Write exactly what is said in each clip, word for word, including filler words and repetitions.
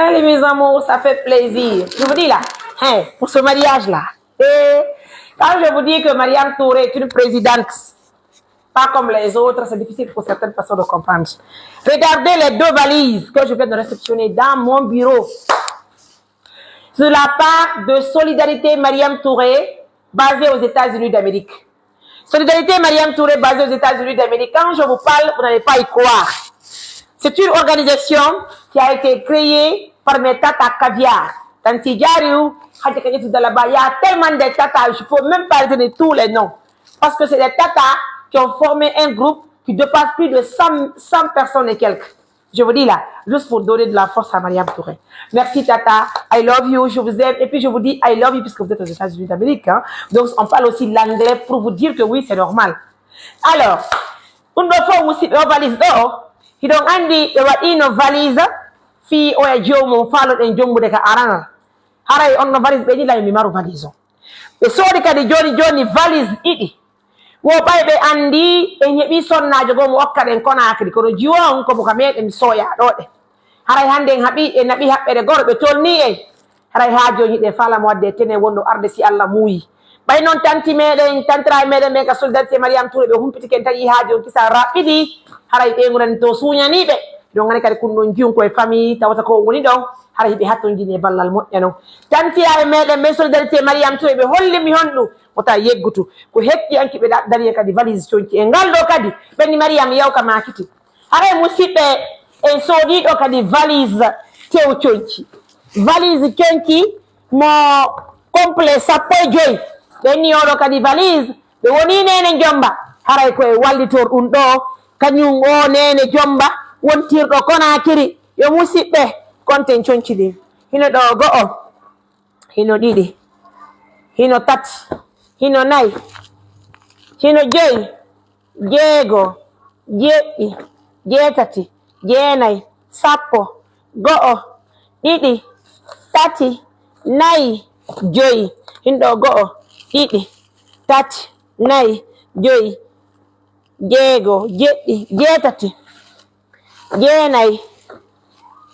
Allez, mes amours, ça fait plaisir. Je vous dis là, hein, pour ce mariage-là, et quand je vous dis que Mariam Touré est une présidente, pas comme les autres, c'est difficile pour certaines personnes de comprendre. Regardez les deux valises que je viens de réceptionner dans mon bureau. De la part de Solidarité Mariam Touré, basée aux États-Unis d'Amérique. Solidarité Mariam Touré, basée aux États-Unis d'Amérique. Quand je vous parle, vous n'allez pas y croire. C'est une organisation qui a été créée par mes tatas caviar. Tanti Jariu, Hadja Kadiatou Dalaba, il y a tellement de tatas, je ne peux même pas retenir tous les noms. Parce que c'est des tatas qui ont formé un groupe qui dépasse plus de cent, cent personnes et quelques. Je vous dis là, juste pour donner de la force à Mariam Touré. Merci Tata, I love you, je vous aime. Et puis je vous dis I love you puisque vous êtes aux États-Unis d'Amérique, hein. Donc on parle aussi l'anglais pour vous dire que oui, c'est normal. Alors, ɗun ɗoo fow, musiɓɓe, o valise ɗoo, hiɗon anndi ɓe waɗiino valise fii oya joomun faaloɗen jombude ka aranal. Haray on no valise ɓe ni lay mi maru valise on. Ɓe soodi kadi jooni jooni valise ɗiɗi. Wo ɓay ɓe anndi en heɓii sonnaajo goo mo okkaɗen Konaakiri, kono jiwo on ko mo ka meɗen soya ɗoo ɗe. Haray hannde en haɓii, en naɓii haɓɓere goro, ɓe tolnii en. Haray haa jooni ɗe faala mo wadde e tene wonno arde si Alla muuyi. Ɓay non tanti meɗen, tantiraaɓe meɗen ɓen ka Solidarité Mariam Touré ɓe humpitike en taƴii haa jooni kisa raɓɓiɗi. Haray ɓe ngonani to suuñanii ɓe. Ɗon ngani kadi kun ɗon jiyun ko e famille tawata ko woni ɗon. Haray hiɓe hattonjini e ballal moƴƴa non. Tantiraaɓe meɗen ɓen Solidarité Mariam Touré ɓe holli mi honɗun wota yeggutu. Ko hetti anki ɓe da-, dari e kadi valise conci e ngal ɗoo kadi. Ɓenni Mariam yaw ka maakiti. Haray musiɓɓe en soodii ɗoo kadi valise tew conci. Valise conci mo complet sappo e joy. Ɓenni oo ɗoo kadi valise ɓe wonii Neene Jomba. Haray ko e wallitor ɗun ɗoo kañun oo Neene Jomba wontirɗo Konaakiri. Yo musiɓɓe konten conci ɗin. Hino ɗoo go'o. Hino ɗiɗi, hino tati, hino nayi, hino joyi, jeego, jeɗɗi, jeetati, jeenayi, sappo, go'o, ɗiɗi, tati, nayi, joyi. Hino ɗoo go'o, ɗiɗi, tati, nayi, joyi, jeego, jeɗɗi, jeetati, jeenayi,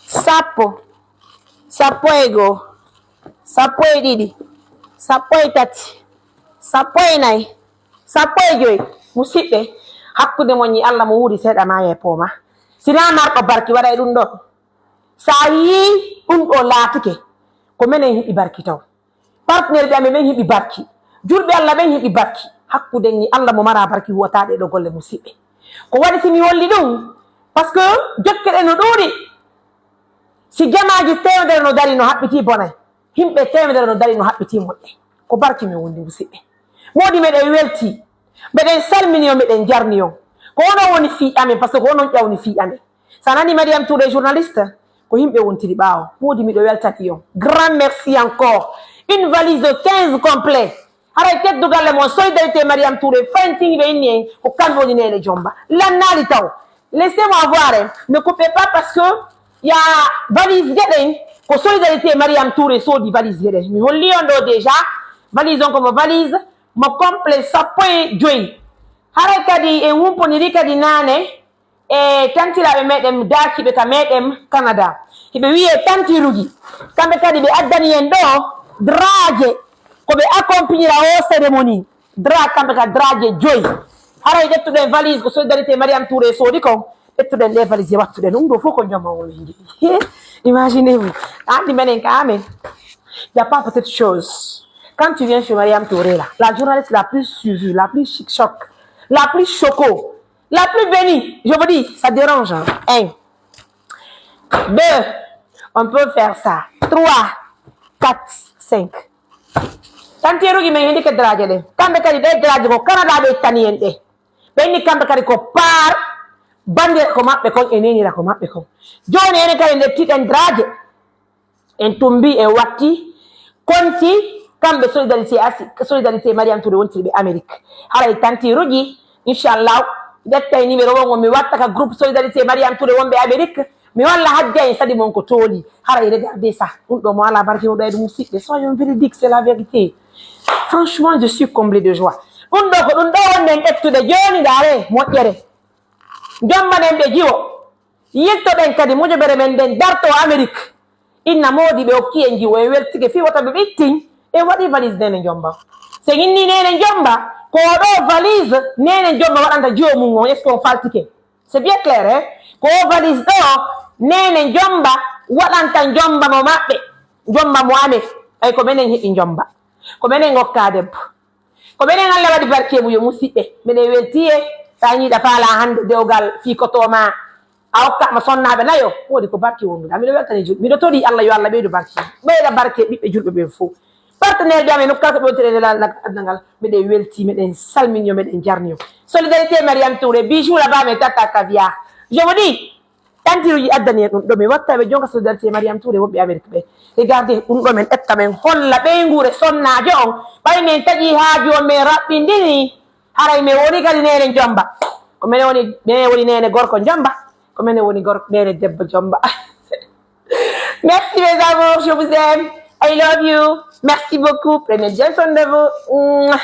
sappo, sappo e goo, sappo e ɗiɗi, sappo e tati, sappo e nayi, sappo e joyi. Musiɓɓe, hakkunde mon e Alla mo wuuri seeɗa maaya e pooma. Si naa marɗo barki waɗay ɗun ɗoo. Sa yii ɗun ɗoo laatike, ko menen heɓi barki taw. Partenaire ɓe amen ɓen heɓi barki. Julɓe Alla ɓen heɓi barki. Hakkude ni Alla mo mara barki huwata ɗee ɗoo golle musiɓɓe. Ko waɗi si mi holli ɗun? Parce que jokke ɗen no ɗuuɗi. Si jamaaji teemedere no dari no haɓɓitii bonay. Yimɓe teemedere no dari no haɓɓitii moƴƴay. Ko barki men wondi musiɓɓe. Moodi meɗen weltii. Meɗen salmini on, meɗen jarni on. Ko onon woni fii amen, parce que ko onon ƴawni fii amen. Sa nani Mariam Touré journaliste, ko yimɓe wontiri ɓaawo. Moodi miɗo weltani on. Grand merci encore. Une valise de quinze complet. Haray teddugalle mon Solidarité Mariam Touré, fayin tigi ɓe inni en, ko kamɓe woni Neene Jomba. Lannaali taw. Laissez-moi voir, hein. Ne coupez pas parce que y a valise geɗen, ko Solidarité Mariam Touré soodi valise geɗen. Mi holli on ɗoo déjà, valise on ko mo valise, mo complet sappo e joyi. Haray kadi en humponiri kadi naane, e tantiraaɓe meɗen daakiiɓe ka meɗen Canada. Hiɓe wi'ee tantiruji. Kamɓe kadi ɓe addani en ɗoo draaje ko ɓe accompagnira oo cérémonie. Dra, kamɓe ka draaje joyi. Haray ƴettuɗen valise ko Solidarité Mariam Touré soodi kon. Ƴettuɗen ɗee valise e wattuɗen. Ɗun ɗoo fow ko jomma on windi. Imaginez-vous. A anndi menen ka amen. Y a pas petite chose. Quand tu viens chez Mariam Touré là, la journaliste la plus suivie, la plus chic choc, la plus choco, la plus bénie, je vous dis, ça dérange, hein. Un, deux, on peut faire ça. Trois, quatre, cinq. Tantiruji men hindike daraaje ɗen. Kamɓe kadi ɗee daraaje ko Canada ɓe ittani en ɗe. Ɓe inni kamɓe kadi ko paar banndiraaɓe maɓɓe kon e neeniraaɓe maɓɓe kon. Jooni enen kadi nde tiɗen daraaje. En tumbi, en watti, konti, kamɓe Solidarité Asi, Solidarité Mariam Touré wontiri ɓe Amérique. Haray tantiruji, inchallah, ƴettay numéro on, mi watta ka groupe Solidarité Mariam Touré wonɓe Amérique, mi walla hajja en sadi mon ko tooli. Haray regardez ça, ɗun ɗoo mo alaa barke mo ɗayɗo musiɓɓe, soyons véridiques, c'est la vérité. Franchement, je suis comblé de joie. Ɗun ɗoo ko ɗun ɗoo wonɗen ƴettude jooni, ndaaree moƴƴere. Jombanen ɓe jiwo. Yiltoɗen kadi mojobere men nden dartoo Amérique. Inna moodi ɓe okki en jiwo, en weltike fii wota ɓe ɓittin. En waɗi valise Neene Njomba. Si en inni Neene Njomba, ko ɗoo valise Neene Njomba waɗanta jiwo mum on, est-ce que on faltike? C'est bien clair, eh? Ko valise ɗoo Neene Njomba waɗanta Njomba mo maɓɓe, Njomba mo amen. Ay ko menen heɓi Njomba. Ko menen okkaa debbo. Ko menen Alla waɗi barke mum, yo musiɓɓe. Minen weltii e, so a ñiiɗa faalaa hannde dewgal fii koto maa, a okkaama sonnaaɓe nayo, woodi ko barke wonduɗaa. Miɗo weltani julɓe. Miɗo torii Alla, yo Alla ɓeydu barke. Ɓeyda barke ɓiɓɓe julɓe ɓen fow. Partenaire ji amen, nokku kala ko ɓe wontiri e lelaal ngal aduna ngal, miɗen weltii, miɗen salmini on, miɗen jarni on. Solidarité Mariam Touré, Bijou là-bas, mais tata caviar. Je vous dis, tantiruuji addani en ɗum ɗo, mi watta ɓe jonka Solidarité Mariam Touré, wonɓe Amérique ɓe. Regardez ɗum ɗo, men ƴetta men holla ɓeynguure sonnaajo on. Ɓay men taƴii haaju on, men raɓɓindini. Haray men woni kadi Neene Njomba. Ko menen woni, menen woni Neene gorko Njomba. Ko menen woni gorko, Neene debbo Njomba. Merci mes amours, je vous aime. I love you. Merci beaucoup. Prenez bien soin de vous. Mouah.